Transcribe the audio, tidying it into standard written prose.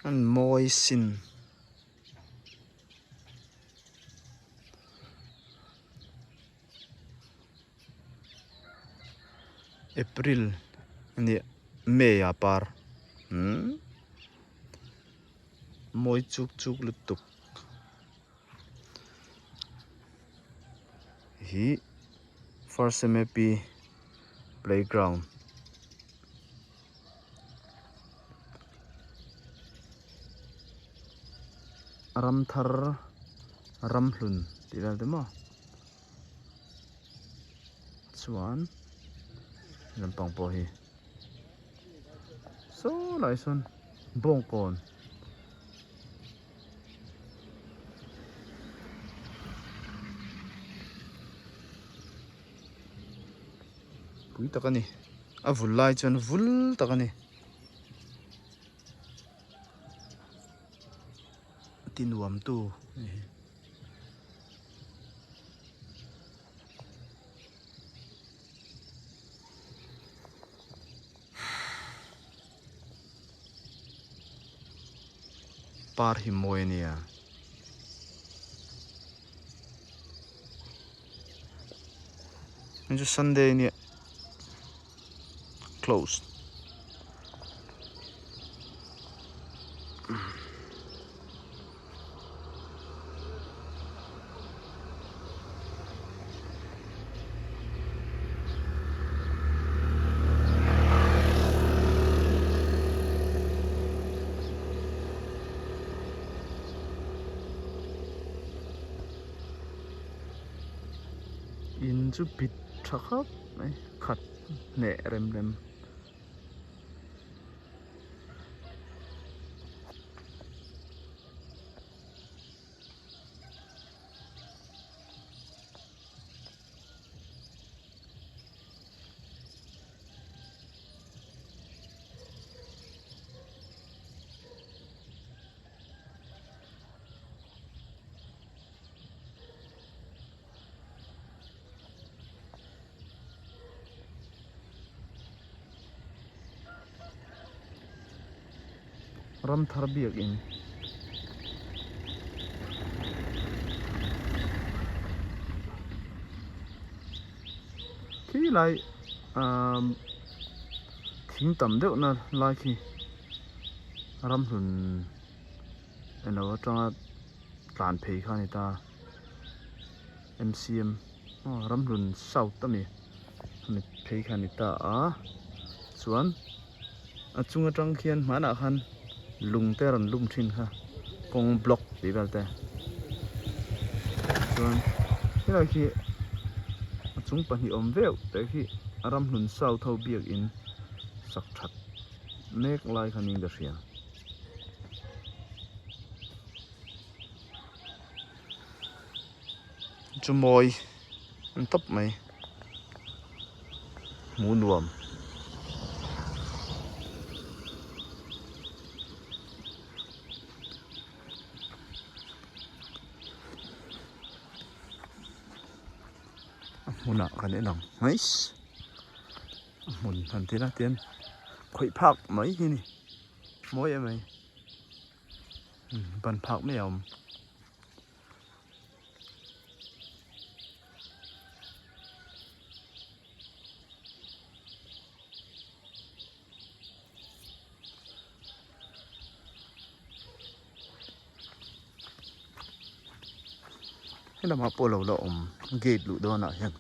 An mawi sin. April a nia May ah par umm mawi chuk chuk lutuk hi first M_A_P playground. Ramthar ramhlun tih vel te maw chuan lampang pawh hi saw lai sawn bawngkawn pui tak a ni a vul lai chuan vul tak a ni ti nuam tu par hi mawi a nia. Hei chu Sunday ania closed. In chu bit tha khawp mai khat hneh rem rem. Ram thar biakin khi lai ahh thing tam deuh na lai khi ramhlun eng lo atanga tlan phei kha a ni ta M_C_M aw ramhlun south a mi hemi phei kha a ni ta a chuan a chung atang khian hmanah khan lung te a rawn lum thin kha kawng block tih vel te chuan helai khi a chung pahnih awm veuh te khi a ramhlun south ho biakin sak that mek lai kha niin ka hria. Chu mawi an tawp mai hmuh nuam. A hmunah kan en ang hmaiss a hmun han ti la tian khawih phak mai hi a ni mawi em mai ban phak mai a awm. Helamah pawh lo la awm gate luh dawnah hian.